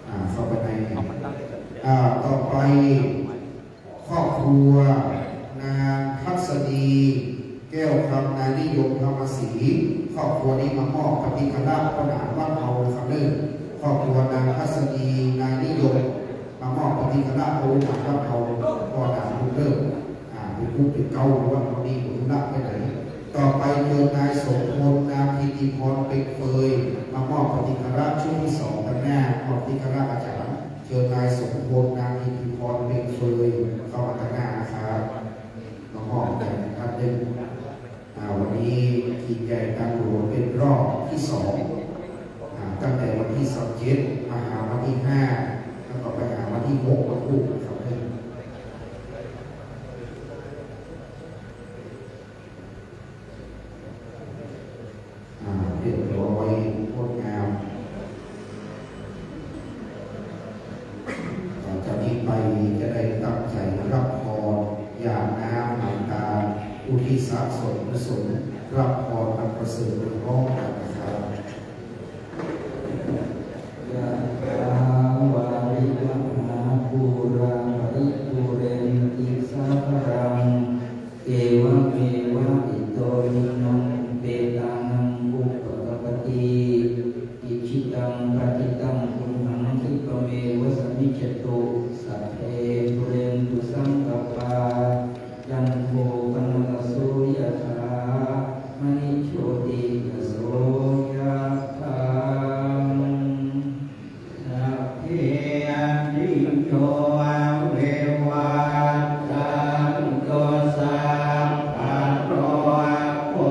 อ่า เข้าไปใน อ่า ต่อไป ครอบครัวนางทัศนี แก้วคำ นายนิยม ธรรมศรี ครอบครัวนี้มามอบปฏิฆราชป้อหนานวัดเฮาครับเน่อ ครอบครัวนางทัศนี นายนิยม มามอบปฏิฆราชป้อหนานวัดเฮา ป้อหนานบุญเลิศ อ่า เป๋นกู้เป๋นเก๊า หรือว่าบ่มีธุระไปไหน ต่อไปเจิญนายโสภณ นามถิติพร เพ็งเฟย มามอบปฏิฆราชชุดตี้สองตังหน้า มอบปฏิฆราชอาจ๋ารย์ เจิญนายโสภณ นามถิติพร เพ็งเฟย เข้ามาตังหน้านะครับ มามอบแก่ท่านหนึ่ง อ่า วันนี้ยิ่งใหญ่ตาหลวง เป๋นรอบตี้สอง อ่า ตั้งแต่วันตี้สามสิบเจ็ด มาหาวันตี้ห้า แล้วก็ไปหาวันตี้หก วันพุธนะครับ อ่า เรียบร้อย งดงาม ต่อจากนี้ไปจะได้ตั้งใจ๋รับพร หยาดน้ำหมายตา อุทิศส่วนกุศล รับพรอันประเสริฐโดยพร้อมกั๋นนะครับ Yathā vārivahā pūrā paripūrenti sāgaraṃ, evameva ito dinnaṃ petānaṃ upakappati. Icchitaṃ patthitaṃ tumhaṃ khippameva samijjhatu, sabbe pūrentu saṅkappā, cando paṇṇaraso yathā, maṇi jotiraso yathā. Sabbītiyo vivajjantu, sabbarogo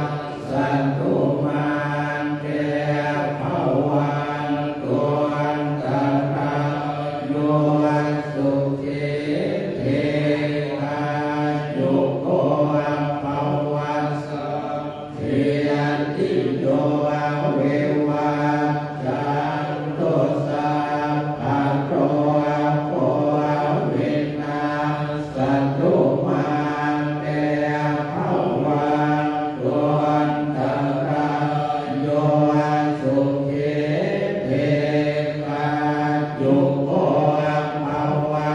vinassatu, mā te bhavatvantarāyo, sukhī dīghāyuko bhava. Sabbītiyo vivajjantu, sabbarogo vinassatu, mā te bhavatvantarāyo, sukhī dīghāyuko bhava.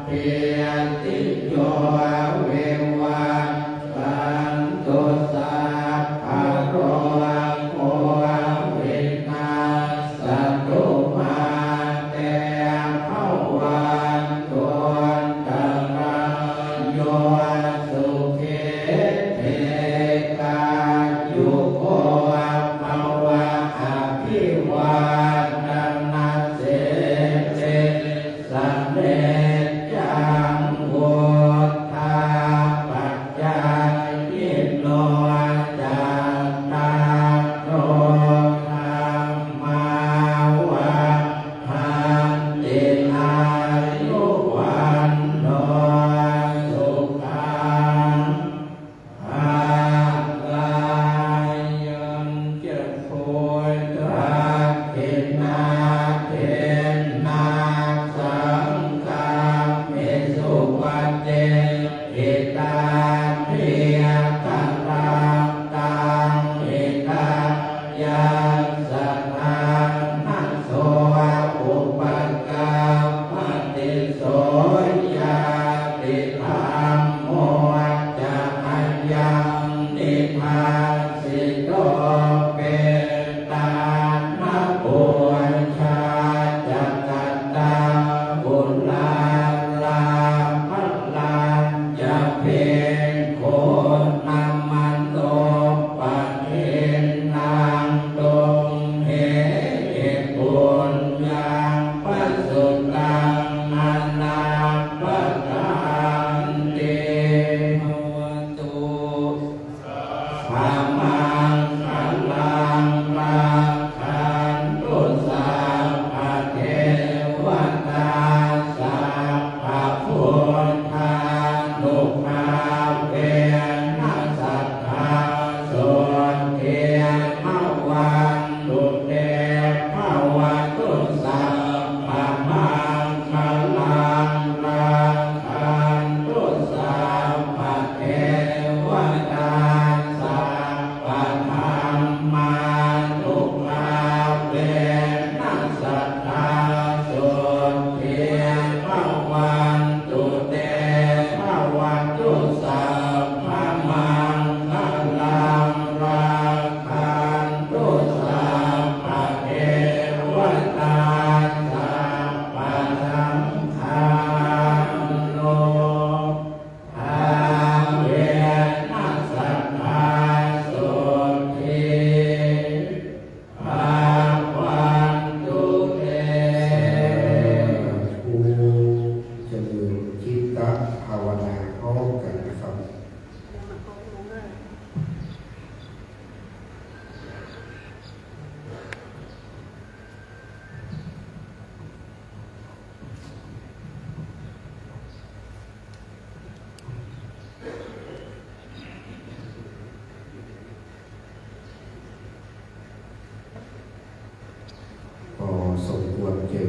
Sabbītiyo vivajjantu, sabbarogo vinassatu, mā te bhavatvantarāyo, sukhī dīghāyuko bhava. Abhivādanasīlissa niccaṃ vuḍḍhāpacāyino, cattāro dhammā vaḍḍhanti, āyu vaṇṇo sukhaṃ balaṃ. Ayañca kho dakkhiṇā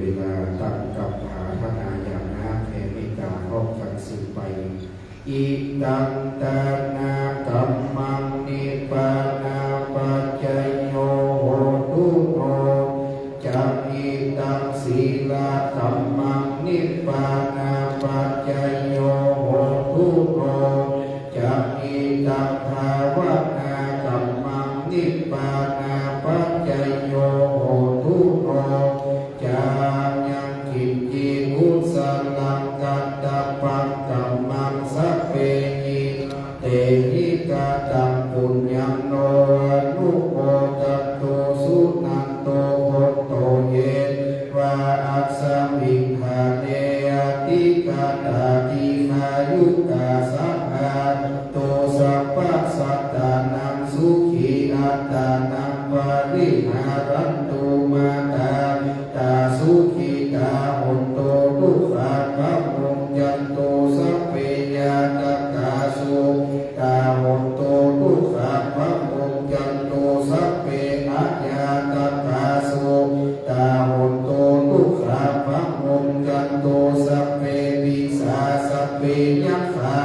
เวลาตั้งกำอาราธนาอย่างนัก แผ่เมตตาพร้อมกั๋นสืบไป Idaṃ dānakammaṃ nibbānapaccayo hotu no caṃ. Idaṃ sīlakammaṃ nibbānapaccayo hotu no caṃ. Idaṃ bhāvanākammaṃ nibbānapaccayo hotu no caṃ. Yaṃ kiñci kusalaṃ katabbaṃ kammaṃ sabbehi katehi kataṃ puññaṃ no anumodantu suṇantu bhonto ye devā asmiṃ ṭhāne adhigatā dīghāyukā sadā hontu sabbasattānaṃ sukhī attānaṃ pariharantu. Mātā pitā sukhitā hontu dukkhā pamuñcantu sabbe ñātakā sukhitā hontu dukkhā pamuñcantu sabbe aññātakā sukhitā hontu dukkhā pamuñcantu sabbe pisā sabbe yakkhā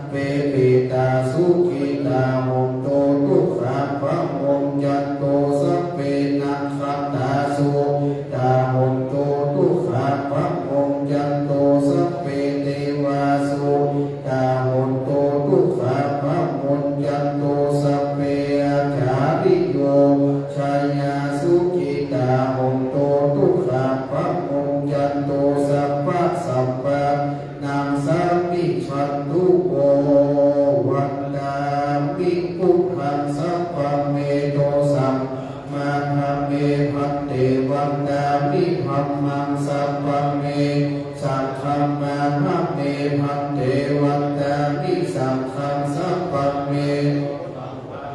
sabbe petā sukhitā hontu dukkhā pamuñcantu sabbe nakkhattā sukhitā hontu dukkhā pamuñcantu sabbe devā sukhitā hontu dukkhā pamuñcantu sabbe ācariyo upajjhāyā sukhitā hontu dukkhā pamuñcantu sabbasampattīnaṃ samijjhantu vo. Vandāmi buddhaṃ sabbaṃ me to saṅghaṃ mama dhamme bhante. Vandāmi dhammaṃ sabbaṃ me to saṅghaṃ mama dhamme bhante. Vandāmi saṅghaṃ sabbaṃ me to saṅghaṃ mama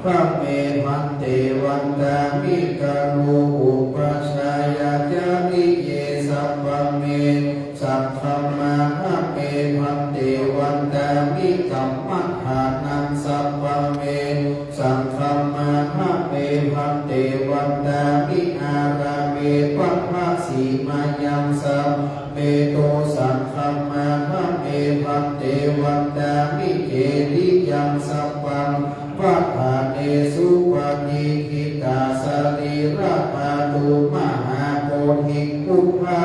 dhamme bhante. Vandāmi guru upajjhāyācariye sabbaṃ me to saṅghaṃ mama dhamme bhante. Vandāmi kammaṭṭhānaṃ sabbaṃ me to saṅghaṃ mama dhamme bhante. Vandāmi ārāme paṭhasimāyaṃ sabbaṃ me to saṅghaṃ mama dhamme bhante. Vandāmi cetiyaṃ sabbaṃ upaṭṭhānesu patiṭṭhitā sarīradhātu mahābodhiṃ buddha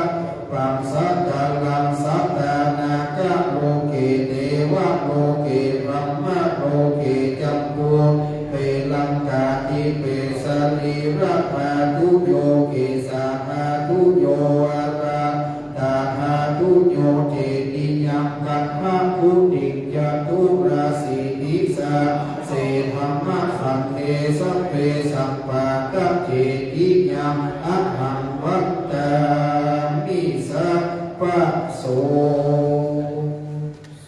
paṃ sakalaṃ sadā nāgaloke devaloke brahmaloke jambudīpe laṅkādīpe sarīradhātuyo kesādhātuyo aradhātuyo cetiyaṃ gandhakuṭiṃ caturāsītisahase dhammakkhandhe sabbesaṃ pādace tiyaṃ ahaṃ vandāmi sabbaso.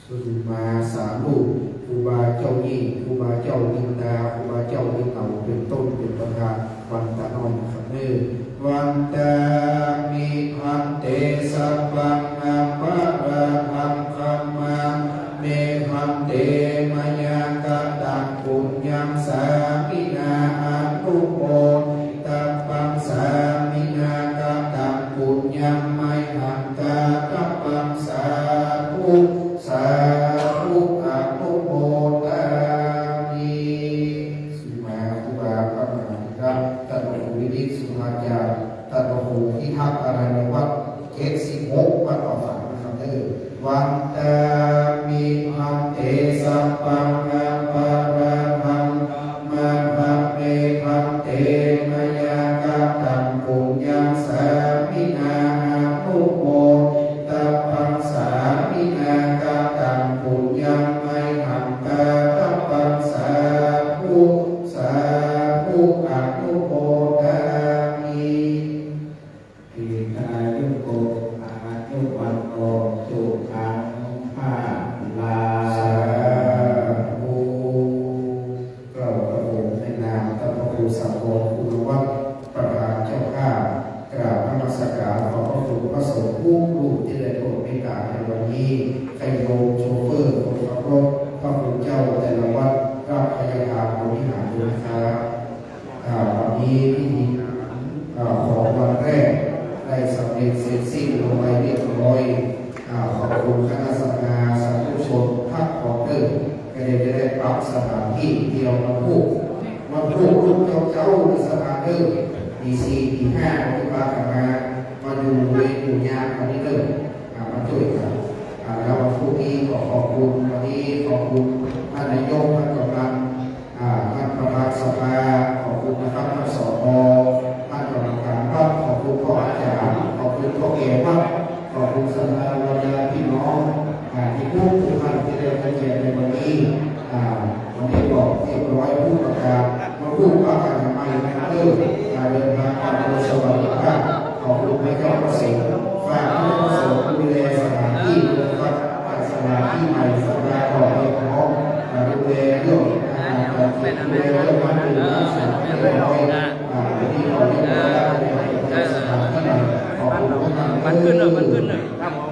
สุมาสามรูป ครูบาเจ้าหนี้ ครูบาเจ้าอินดา ครูบาเจ้าอินเหนา เป๋นต้น เป๋นประธาน วันตะน้อยนะครับเน้อ Vandāmi bhante sabbaṃ aparādhaṃ khamatha me bhante, mayā kataṃ puññaṃ sāminā anumoditabbaṃ, sāminā kataṃ puññaṃ mayhaṃ dātabbaṃ. Sādhu, sādhu, anumodāmi. สุมาครูบาพระมหาเถระ ต้านพระครูวินิจ สุภาจารย์ ต้านพระครูพิทักษ์ อารัญญวัฒน์ เจ็ดสิบหก วัดป่าฝางนะครับเน้อ Vandāmi bhante sabbaṃ aparādhaṃ khamatha me bhante, mayā kataṃ puññaṃ sāminā anumoditabbaṃ, sāminā kataṃ puññaṃ mayhaṃ dātabbaṃ. Sādhu, sādhu, anumodāmi. เอตายุโก อายุวัณโณ สุขัง พลัง สาธุ เกล้าครับผม ในนามต้านพระครูสังวร คุณวัฒน์ ประธานเจ้าภาพ กราบนมัสการขอบพระคุณพระสงฆ์ทุกรูปที่ได้โปรดเมตตาในวันนี้ ให้โยมโชเฟอร์คนขับรถ พระคุณเจ้าแต่ละวัด รับภัยทานบริหารด้วยนะครับ อ่า วันนี้พิธี อ่า ของวันแรกได้สำเร็จ เสร็จสิ้นลงไปเรียบร้อย อ่า ขอบคุณคณะสภาสาธุชนพักผ่อนเต๊อะ ก็เดี๋ยวจะได้ปรับสถานที่เตรียมวันพูก วันพูกลุกเจ๊าๆ ในสภาเต๊อะ ตีสี่ตีห้า ก็จะปากั๋นมา มาอยู่เวรอยู่ยามกั๋นนี่เต๊อะ อ่า มาจ้วยกั๋น อ่า แล้ววันพูกนี้ก็ขอบคุณ วันนี้ขอบคุณท่านนายก ท่านกำนัน อ่า ท่านประธานสภา ขอบคุณนะครับ ท่าน สภ ท่านกรรมการวัด ขอบคุณพ่ออาจ๋ารย์ ขอบคุณพ่อแก่วัด ขอบคุณศรัทธาบรรดาพี่น้อง อ่า ตี้ทุกๆ ท่านตี้ได้เกียรติในวันนี้ อ่า วันนี้ก็เรียบร้อยทุกประก๋าน มาพูกปากั๋นใหม่นะครับเต๊อะ อ่า เดินทางกลับโดยสวัสดิภาพ ขอบคุณพระเจ้าพระสงฆ์ ฝากพระเจ้าพระสงฆ์ดูแลสถานที่นะครับ สถานที่ใหม่ สถานที่เตรียมพร้อม อ่า ดูแลเรื่องอาหารการกิน ดูแลเรื่องน้ำดื่มน้ำใสเรียบร้อย อ่า ที่เราเรียบร้อยแล้ว เออ สถานที่ใหม่ ขอบคุณทุกท่าน มันขึ้นแล้ว มันขึ้นแล้ว ครับผม